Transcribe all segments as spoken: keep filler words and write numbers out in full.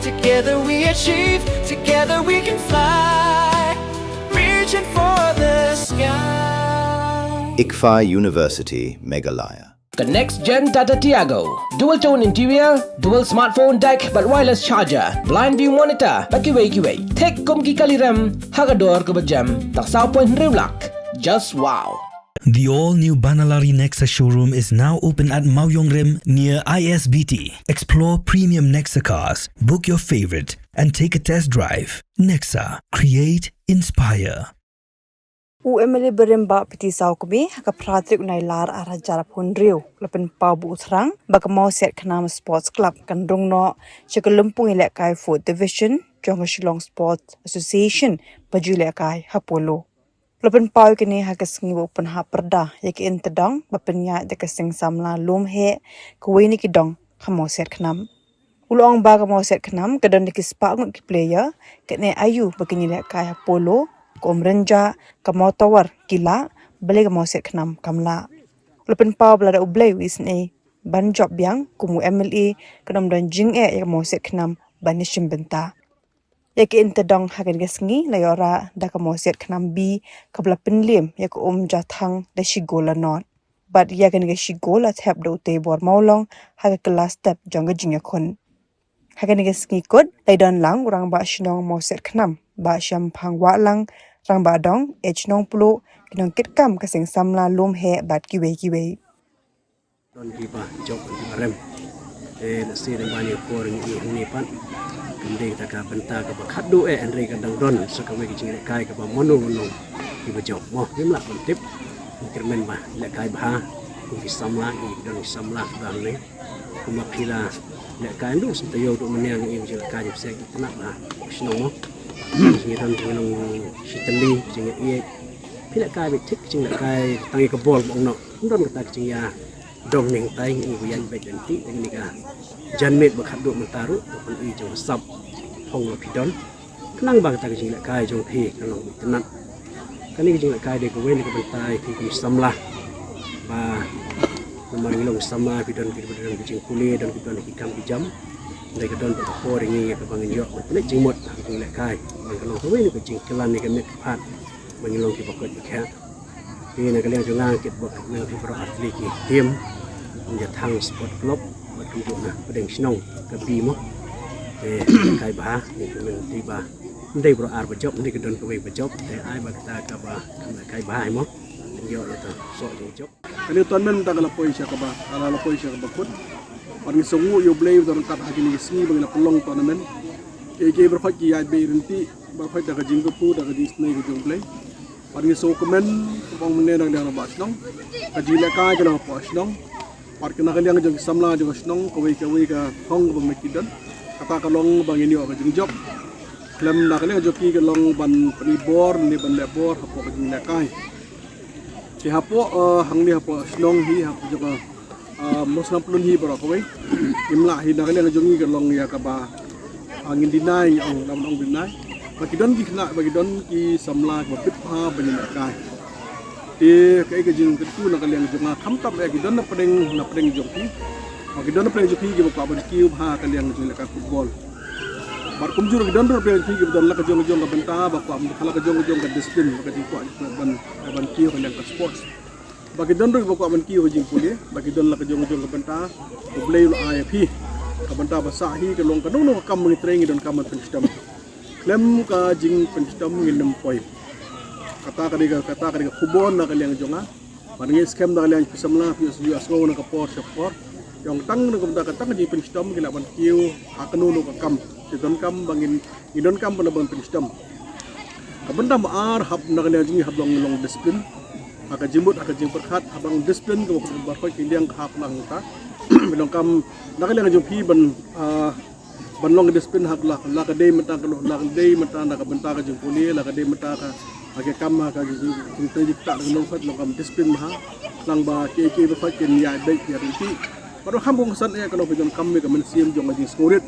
Together we achieve, together we can fly. Reaching for the sky. ICFAI University, Meghalaya. Ka next gen Tata Tiago. Dual tone interior, dual smartphone deck bad wireless charger, blind view monitor bad kiwei kiwei. Thik kum ki kali rem ha ka dor kaba jem. Tang saw point hynriew lak. Just wow. The all new Banalari Nexa showroom is now open at Mawiong Rim near I S B T. Explore premium Nexa cars, book your favorite, and take a test drive. Nexa, create, inspire. U MLA barim Bah Pity Sawkmie ha ka phra tarik u Nailar ar hajar arphew hynriew la pynpaw ba u thrang ba ka Mawsiat Khnam Sports Club kan rung noh sha ka lympung ïalehkai fourth division jong ka Shillong Sports Association ba ju ïalehkai ha Polo. La pynpaw ïa kane ha ka sngi ba u pynhap pyrda ïa ka intadong ba pynïaid da ka seng samla lum heh kawei na ki dong ka Mawsiat Khnam. U la ong ba ka Mawsiat Khnam ka don da ki spah ngut ki player, katne aïu ba kin ïalehkai ha Polo, ka Umrynjah, ka Mawtawar ki lah, balei ka Mawsiat Khnam kam lah. U la pynpaw ba lada U Blei u isynei ban jop biang kum u MLA kan ym don jingeh ïa ka Mawsiat Khnam ban ïashim bynta. Ïa ka intadong ha kane ka sngi la ïoh rah da ka Mawsiat Khnam B kaba la pynliem ïa ka Umjathang da shi gol la nod. Bad ïa kane ka shi gol la thep da u Teibor Mawlong ha ka kylla step jong ka jingïakhun. Ha kane ka sngi kut la ïadon lang u Rangbah Shnong Mawsiat Khnam, Bah Shemphang Wahlang, Rangbah Dong H Nongpluh, ki nongkitkam ka seng samla lum heh bad kiwei kiwei. Don kiba jop kiba rem. Te lehse lem bad ïa ka por ngi ïohi hangne pat, kam dei kata ka bynta kaba khatduh eh, hynrei ka dang don sa kawei ka jingïalehkai kaba mano mano kiba jop. Mo, ngim lah ban tip. Ngi kyrmen ba ïalehkai bha. Kum ki samla, ngi don ki samla kiba hangne. Kumba phi la ïalehkai, ynduh sngewthuh ïa u mynne ngi ïohi jingïalehkai jingpynshitom bha. Shnong mo. Ngi don jinglong shitylli, jingïaieit. Phi ïalehkai beit thik, jingïalehkai tang ïa ka bol ba ong noh. Ym don kata ka jingïa dong neng tai ngi ba ïaid beit lynti, te kane ka janmiet ba khatduh mynta ruh, ba pyn-i jong ka sap phong ba phi don. Khnang ba kata ka jingïalehkai jong phi kan long itynnad. Kane ka jingïalehkai dei kawei na ka bynta ïa phi kum samla. Ba namar ngi long samla, phi don kiba don ka jingpule, don kiba don ki kam ki jam. Dei ka don ka por ïa ngi ïa kaba ngin ïoh ban pynleit jingmut ha ka jingïalehkai. Ba kan long kawei na ka jingkylla ïa ka met ka phad ba ngin long kiba koit ba khiah. Te na ka liang jong nga kit bok na ki baroh ar tylli ki team. Umjathang Sport Club bad kumjuh na pdeng shnong ka B mo. Te kai bha, ngi kyrmen te ba ym dei baroh ar ba jop, ym dei ka don kawei ba jop. Te ai ba kata kaba kai bha ai mo. Ïoh ïa ta soh jong jop. Kane tournament mynta ka la poi sha kaba, ka la poi sha kaba kut. Bad ngi sngewnguh ïa U Blei ba don kat ha kine ki sngi ba ngi la pynlong tournament. Ki, ki baroh ki ïaid beit ryntih, baroh da ka jingkyrkhu, da ka jingisynei ka jong U Blei. Bad ngi sngewkmen, kumba ong mynne na ka liang rangbah shnong. Ka jingïalehkai ka long hapoh shnong. Bad na ka liang jong ki samla jong ka shnong, kawei kawei ka thong kaba mut ki don. Kata ka long ba ngin ïoh ka jingjop. Khlem na ka liang jong ki ka long ban pyni bor ne ban leh bor hapoh ka jingïalehkai. Te hapoh, eh, hangne hapoh shnong hi, hapoh jong ka, eh, Mawsynram Pyllun hi baroh kawei. Ngim lah hi na ka liang jong ngi ka long ïa kaba, ah, ngin deny, ong, ngam ong deny. Ba ki don ki khynnah, ba ki don ki samla kiba bit bha ban ïalehkai. Te kaei ka jingkyrkhu na ka liang jong nga, khamtam eh ki don na pdeng, na pdeng jong phi. Ba ki don na pdeng jong phi kiba kwah ban kiew bha ha ka liang jong ka football. Bad kumjuh ruh ki don ruh phi kiba don la ka jong ka jong ka bynta ba kwah, la ka jong ka jong ka discipline, ba ka jingkwah ban, ban kiew ka liang ka sports. Ba ki don ruh ba kwah ban kiew ka jingpule, ba ki don la ka jong ka jong ka bynta, U Blei u la ai ïa phi. Ka bynta ba sah hi ka long kano kano ka kam ba ngi trei ngi donkam ban pynshitom. Khlem ka jingpynshitom ngin ym poi. Kata ka dei ka, kata ka dei ka khubor na ka liang jong nga. Bad ngi skhem da ka liang jong phi samla phi ïoh sngew na ka por sha ka por. Ïa ong tang na ka bynta ka tang ka jingpynshitom ki lah ban kiew ha kano kano ka kam. Te donkam ba ngin, ngin donkam ban, ban pynshitom. Ka bynta ba ar hap na ka liang jong ngi hap long, long discipline. Ha ka jingmut, ha ka jingpyrkhat, hap long discipline kaba, kaba khot ki liang ka hap lang ta. Donkam na ka liang jong phi ban, ah, ban long discipline ha ka la, la ka dei mynta ka, la ka dei mynta na ka bynta ka jingpule, la ka dei mynta ka, ha ka kam ha ka jing, jing, jing, jing, ta ka nongkhat long kam discipline ha. Nang ba ki, ki ba khot kin ïa beit ïa ryntih. Bad ba kham kongsan eh ka long ba jong kam ïa ka mynsiem jong ka jingsngewrit.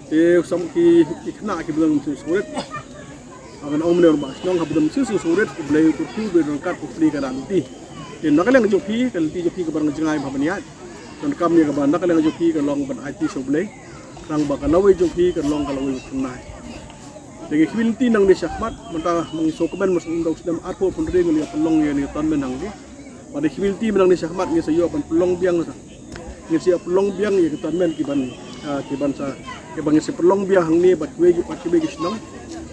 Te u sam ki, ki khynnah ki ba don mynsiem sngewrit. Ba ngan ong mynne rangbah shnong haba don mynsiem sngewrit, U Blei u kyrkhu, U Blei u ryngkat, U Blei ka da lynti. Te na ka liang jong phi, ka lynti jong phi kaba dang jngai bha ban ïaid. Donkam ïa kaba na ka liang jong phi ka long ban aiti sha U Blei. Tang ba ka lawei jong phi ka long ka lawei ba thymmai. Te ngi khmih lynti nangne shakhmat, mynta ma ngi sngewkmen mynta u snem arphew hynriew ngi la pynlong ïa kane ka tournament hangne. Bad ngi khmih lynti mynta nangne shakhmat ngi sa ïoh ban pynlong biang sa. Ngi sa ïoh pynlong biang ïa ka tournament ki ban, ah, ki ban sa, ki ban ngi sa pynlong biang hangne bad kiwei ki, bad kiwei ki shnong.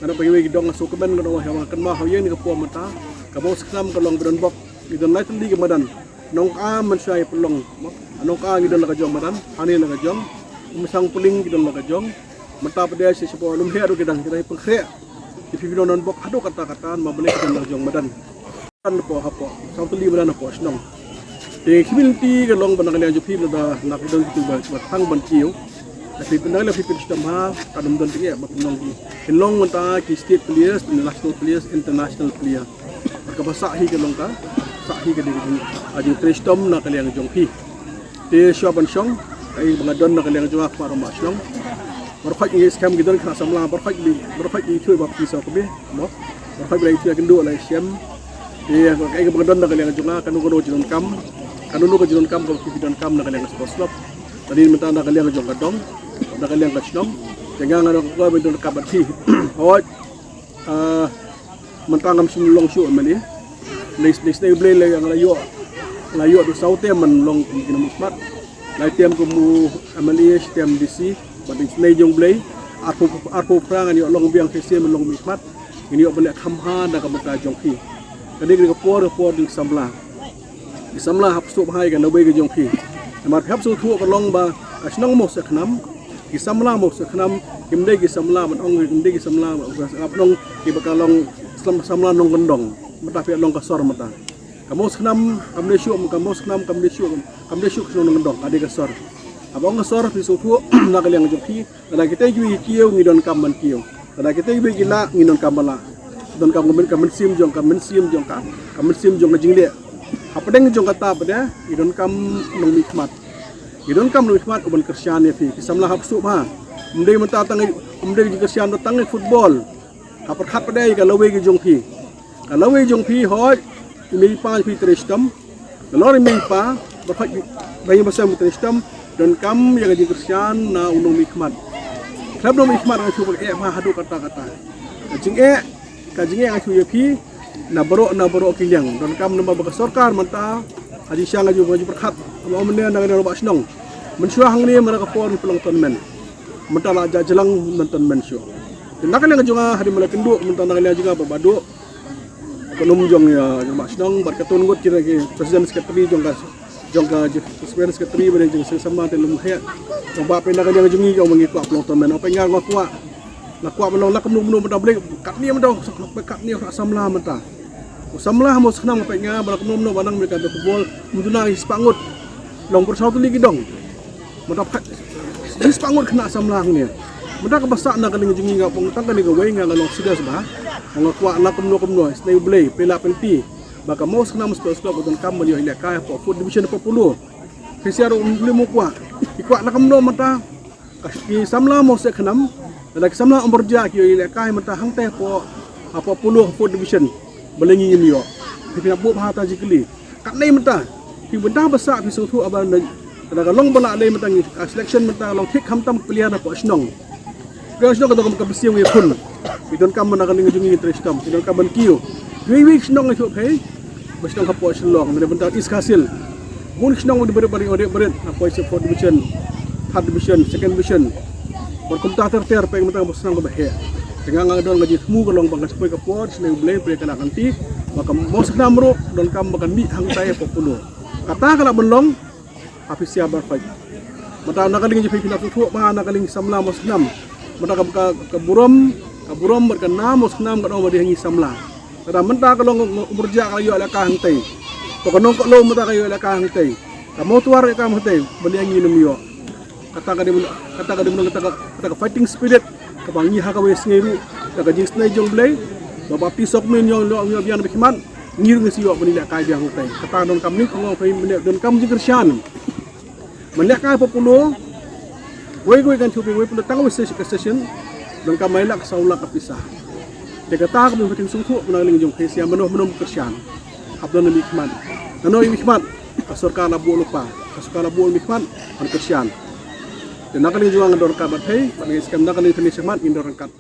Nga da bad kiwei ki dong nga sngewkmen nga da ong ïa nga kynmaw ha ïing ne ka por mynta. Ka Mawskhnam ka long ba don bok, ngi don lai tylli ki madan. Nongka mynshuwa ïa pynlong. Nongka ngi don la ka jong madan, hangne la ka jong. Umsang Pling ki don la ka jong. Mynta pat de shi shapoh Umher ruh ki dang, ki dang pynkhreh. Ki phi phi don bok haduh katta katta, ma bane ki don la ka jong madan. Kan hapoh, hapoh. Saw tylli madan hapoh shnong. Te khmih lynti ka long ba na ka liang jong phi lada na ka don kitu ba, ba thang ban kiew. Te phi pynang la phi pynshitom ha, ka dum don te ba pynlong ki. Pynlong mynta ki state players, national players, international player. Bad kaba sah hi ka long ka, sah hi ka dei ka jing, ka jingtrei shitom na ka liang jong phi. Te shuwa ban shong, kaei ba nga don na ka liang jong nga, khmat rangbah shnong. Baroh khoit ngi skhem ki don khynnah samla, baroh khoit ngi, baroh khoit ngi ithuh ba phi sa kmie, mo. Baroh khoit ba la ithuh ïakynduh la ishem. Te kaei ba nga don na ka liang jong nga, kano kano jingdonkam, kano kano ka jingdonkam kaba phi donkam na ka liang ka sport club. Lane mynta na ka liang jong ka dong, na ka liang ka shnong. Te nga nga donkam ba donkam bad phi. Hooid. Ah, mynta ngam shym long shuh M L A. Lei, lei snem Blei lei nga la ïoh, la ïoh da saw term ban long kum ki nongmihkhmat. Lai term kum u M L A, shi term D C, bad lei snem jong Blei arphew, arphew phra ngan ïoh long biang shisien ban long mihkhmat. Ngin ïoh ban leh kham bha da ka bynta jong phi. Ka dei ka por, ka por jong samla. Ki samla hap sngewthuh bha ïa ka lawei ka jong phi. Namar phi hap sngewthuh ka long ba ka shnong Mawskhnam, ki samla Mawskhnam, kim dei ki samla ban ong, kim dei ki samla ban ong kiba ka long sam-, samla nongkyndong. Mynta phi long ka sor mynta. Ka Mawskhnam kam dei shuh, ka Mawskhnam kam dei shuh, kam dei shuh ka shnong nongkyndong, ka dei ka sor. Haba ong ka sor phi sngewthuh na ka liang jong phi, lada kita kiwei ki kiew ngi donkam ban kiew. Lada kita kiwei ki lah ngi donkam ban lah. Donkam ka myn-, ka mynsiem jong, ka mynsiem jong ka, ka mynsiem jong ka jingleh. Hapdeng jong kata pat de ngi donkam nongmihkhmat. Ngi donkam nongmihkhmat u ban kyrshan ïa phi. Ki samla hap sngewthuh bha. Ym dei mynta tang, ym dei jingkyrshan tang ïa football. Hap pyrkhat pat de ïa ka lawei ka jong phi. Ka lawei jong phi hooid, i mei i pa phi trei shitom. Nalor i mei i pa, ba khot ba ïa ba sem trei shitom, donkam ïa ka jingkyrshan na u nongmihkhmat. Khlem nongmihkhmat nga shu ba eh bha haduh katta katta. Ka jingeh, ka jingeh nga shu ïa phi, na baroh, na baroh ki liang. Donkam namar ba ka sorkar mynta, ha jingshisha nga ju, nga ju pyrkhat, ba ym ne na ka liang ba shnong. Mynshuwa hangne mynta ka por ngi pynlong tournament. Mynta la jah jlang nonton men shuh. Te na ka liang jong nga hadien ba la kynduh mynta na ka liang jong nga ba, ba duh. Ka num jong ïa, jong ba shnong bad katto ngut ki, ki president secretary jong ka, jong ka president secretary ba dei jong seng sama te lum heh. Jong ba pynna ka liang jong ngi jong ba ngi kwah pynlong tournament. Pynna nga kwah. Nga kwah pynlong la kumno kumno mynta Blei. Katne mynta, katne samla mynta. U samla ha Mawskhnam pynna nga ba la kumno kumno ba nang Blei ka football. Mynta na ngi spah ngut. Long pyrshah tylli ki dong. Mynta pha, ngi spah ngut khynnah samla hangne. Mynta kaba sah na ka liang jong ngi nga pong tang kane kawei nga, nga long serious bha. Nga kwah la kumno kumno, isynei U Blei, pynlong pynti. Ba ka Mawskhnam Sports Club ka donkam ban ïoh ïalehkai hapoh fourth division hapoh Polo. Phi sngewthuh U Blei mo kwah. Ki kwah la kumno mynta. Ka ki samla Mawskhnam. Lada ki samla Umrja ki ïoh ïalehkai mynta hangtai hapoh, hapoh Polo fourth division. Balei ngi ngim ïoh. Phi pynbna buh bha ta jingkylli. Katne mynta. Phi mynta ba sah phi sngewthuh ba na, na ka long ba la lei mynta ngi, ah, selection mynta long thik khamtam player na poh shnong. Ka shnong ka dong ka besiang ïa khun. Phi donkam na ka liang jong ngi trei shitom. Phi donkam ban kiew. Wei wei shnong ngi shu phei. Ba shnong hapoh Shillong, na bynta East Khasi Hills. Bun shnong di barit barit, barit barit, na poi sha fourth division, third division, second division. Bad kumta ter ter peng mynta ba shnong ba heh. Te nga nga don nga jingthmu ka long ba nga sa poi ka por, shnong U Blei, poi ka na kanti. Ba ka Mawskhnam ruh donkam ba kan mih hangtai hapoh Polo. Kata ka la ban long, ha phi sngewbha ban poi. Mynta na ka liang jong phi phi la sngewthuh ba na ka liang samla Mawskhnam. Mynta ka, ka, ka burom, ka burom bad ka nam Mawskhnam ka dei ba dei ngi samla. Lada mynta ka long Umrja ka la ïoh ïalehkai hangtai. To ka Nongkohlaw mynta ka ïoh ïalehkai hangtai. Ka Mawtawar ïalehkai hangtai. Balei ngim ïoh. Kata ka dei, kata ka dei, kata ka, kata ka fighting spirit. Kaba ngi ha kawei sngi ruh. Da ka jingisynei jong U Blei. Ba baptis sok men ïoh, ïoh, ïoh biang ba khmat. Ngi ruh ngi sa ïoh ban ïalehkai biang hangtai. Kata donkam ngi ka ong phi mynta donkam jingkyrshan. Ban ïalehkai hapoh Polo, wei kawei kan shu phi wei Polo tang wei station, station, donkam mai lak saw lak ka pisa. Te kata ka phi pynthing sngewthuh na ka liang jong phi sha mano mano kyrshan. Hap don mihkhmat. Nano mihkhmat, ka sorkar la buh lypa, ka sorkar la buh mihkhmat, ban kyrshan. Te na kane ka jong nga nga don ryngkat bad phi, bad ngi skhem na kane ka jong phi shakhmat ngin don ryngkat.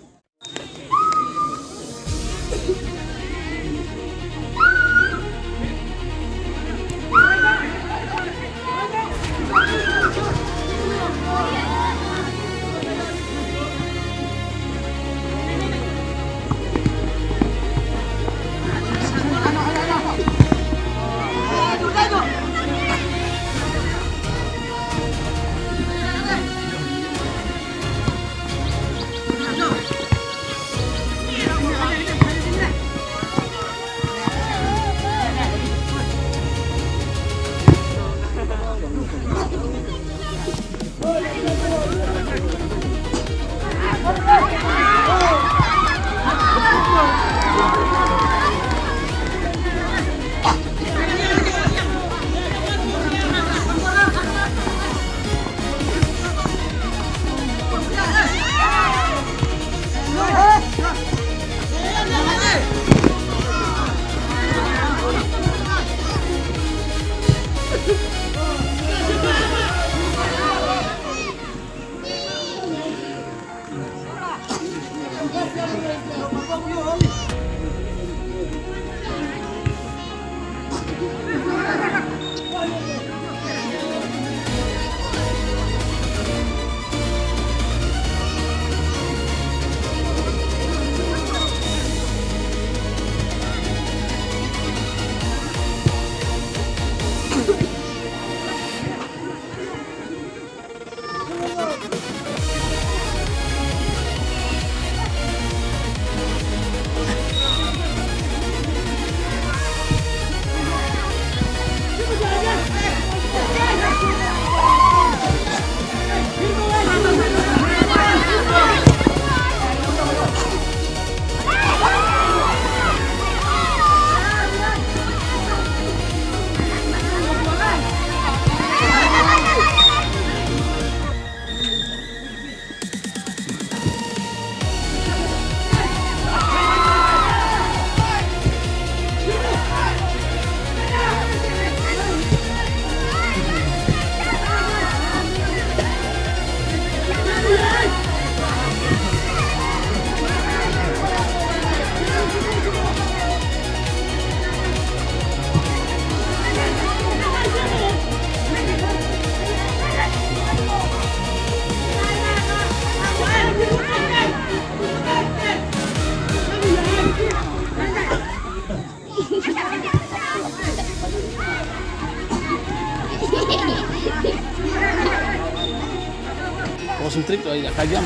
Concentrate, oh, ïa ka jam.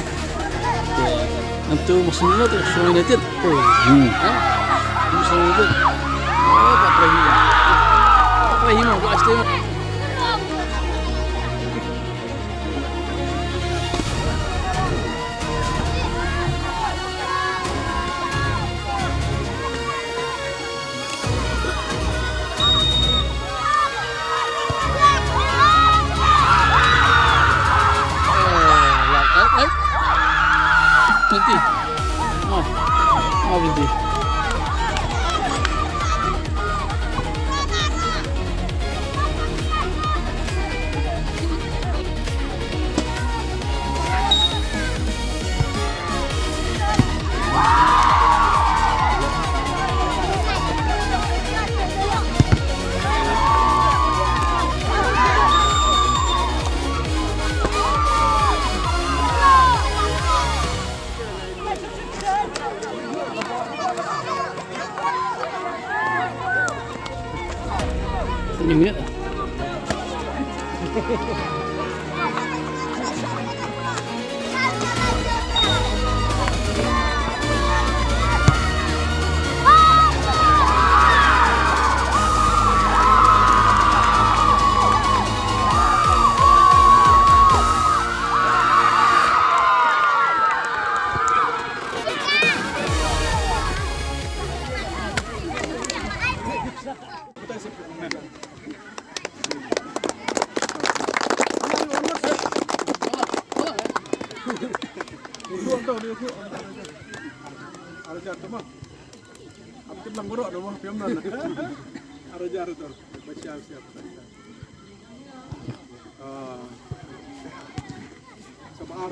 Te, nangtu Musim Lima tu Sumang United. Hmm. Ha? Sumang United. Oh, ba prai hi. Ba prai hi mo, ba prai hi mo. Berhenti. Oh. Oh, berhenti. Senyum, ya. Tor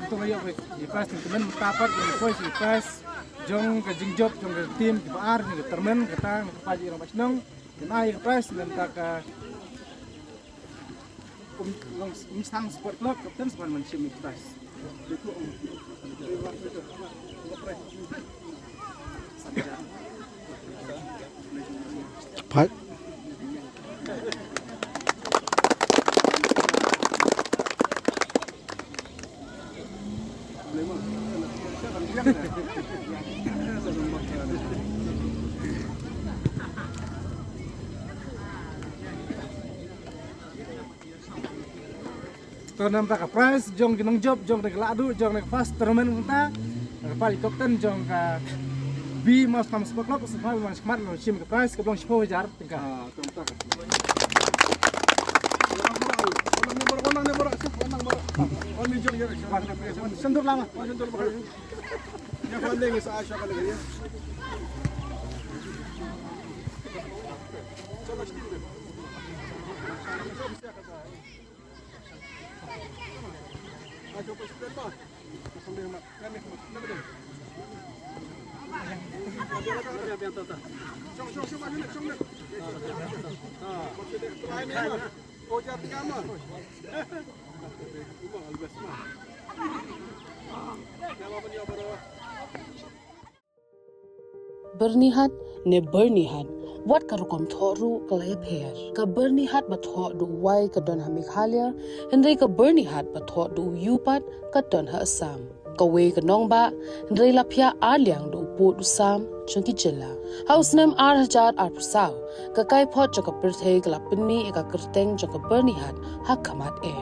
tu ayo ke, i prize ni temen mata pat, i prize, i prize jong ka jingjop jong ka team kiba ar, ni ka termen kata, ni ka paji rong bashnong, kena i prize ni mata ka um, long um sang sport club, captain sepan man shim i prize. Pat. To namta ka prize jong ki nongjop jong ka lahdu jong ka first tournament kumta. Ka pali captain jong ka B Mawsynram Sport Club, sa pali man shmat long shim ka prize ka long shiphew hajar tyngka. Ah, to namta ka. Sendur lama. Byrnihat ne Byrnihat, wat ka rukom thoh ruh ka la ïapher. Ka Byrnihat ba thoh da u wai ka don ha Meghalaya, hynrei ka Byrnihat ba thoh da u ïu pat ka don ha Assam. Kawei ka nongbah, hynrei la phiah ar liang da u pud u sam jong ki jylla. Ha u snem ar hajar arphew saw, ka kaiphod jong ka pyrthei ka la pynmih ïa ka kyrteng jong ka Byrnihat ha khmat eh.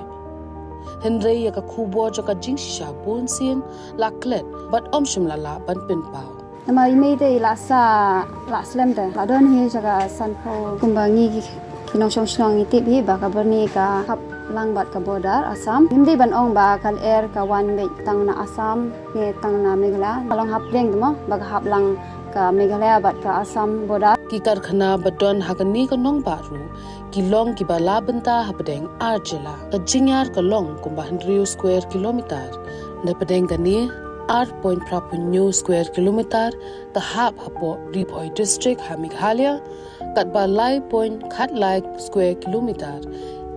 Hynrei ïa ka khubor jong ka jingshisha bunsien la klet bad ym shym la lah ban pynpaw. Namar i mei te i la sah, la slem te, la don hi jaka sanphew. Kumba ngi ki, ki nongshong shnong ngi tip hi ba ka Byrni ka hap lang bad ka border Assam. Ngim dei ban ong ba ka lyer ka wan beit tang na Assam ne tang na Meghalaya. Ka long hapdeng te mo ba ka hap lang ka Meghalaya bad ka Assam border. Ki karkhana ba don ha kane ka nongbah ruh ki long kiba la bynta hapdeng ar jylla. Ka jingïar ka long kumba hynriew square kilometer. Napdeng kane, ar point phra phew hynñiew square kilometer ka hap hapoh Ri Bhoi District ha Meghalaya, katba lai point khat lai square kilometer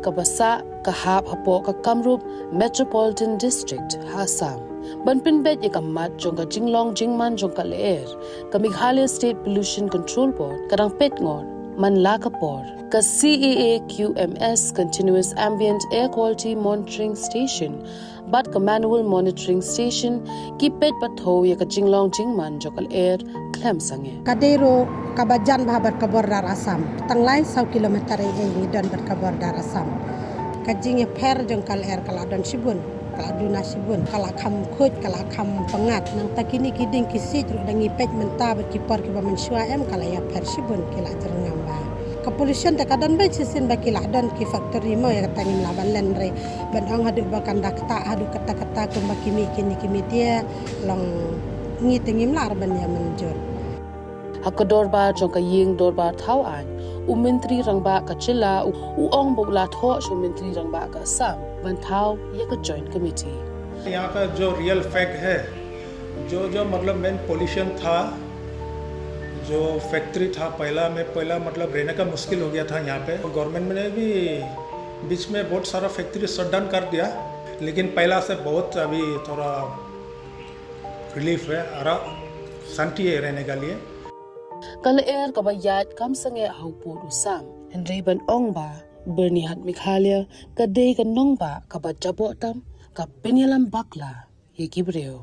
kaba sah ka hap hapoh ka Kamrup Metropolitan District ha Assam. Ban pynbeit ïa ka mat jong ka jinglong jingman jong ka lyer, ka Meghalaya State Pollution Control Board ka dang peit ngor man la ka por. Ka C A A Q M S, Continuous Ambient Air Quality Monitoring Station, bad ka Manual Monitoring Station ki peit pathou ïa ka jinglong jingman jong ka lyer khlem sangeh. Ka dei ruh kaba jan bha bad ka border Assam. Tang lai saw kilometer ei ei ngi don bad ka border Assam. Ka jingïapher jong ka lyer ka la don shibun. Ka la duna shibun, ka la kham khuid, ka la kham pyngngad. Nangta kine ki dieng ki siej ruh da ngi peit mynta bad ki por kiba mynshuwa em ka la ïapher shibun, ki la jyrngam bha. Ka pollution te ka don beit shisien ba ki la don ki factory mo, ïa kata ngim lah ban len re. Ban ong haduh ba kan da ktah haduh katta katta kumba ki mih kine ki media, long ngi te ngim lah re ban ïa mynjur. Ha ka dorbar jong ka ïing dorbar thaw aiñ, u Myntri Rangbah ka jylla u, u ong ba u la thoh sha u Myntri Rangbah ka Assam ban thaw ïa ka Joint Committee. यहाँ का जो रियल फैक्ट है, जो जो मतलब मेन पोल्यूशन था, जो फैक्ट्री था पहला में, पहला मतलब रहने का मुश्किल हो गया था यहाँ पे। गवर्नमेंट ने भी बीच में बहुत सारा फैक्ट्री शट डाउन कर दिया, लेकिन पहला से बहुत अभी थोड़ा रिलीफ है, आराम, शांति है रहने के लिए। Ka lyer kaba ïaid kam sangeh ha u pud u sam. Hynrei ban ong ba Byrnihat Meghalaya ka dei ka nongbah kaba jaboh tam, ka pynïalam bakla ïa ki briew.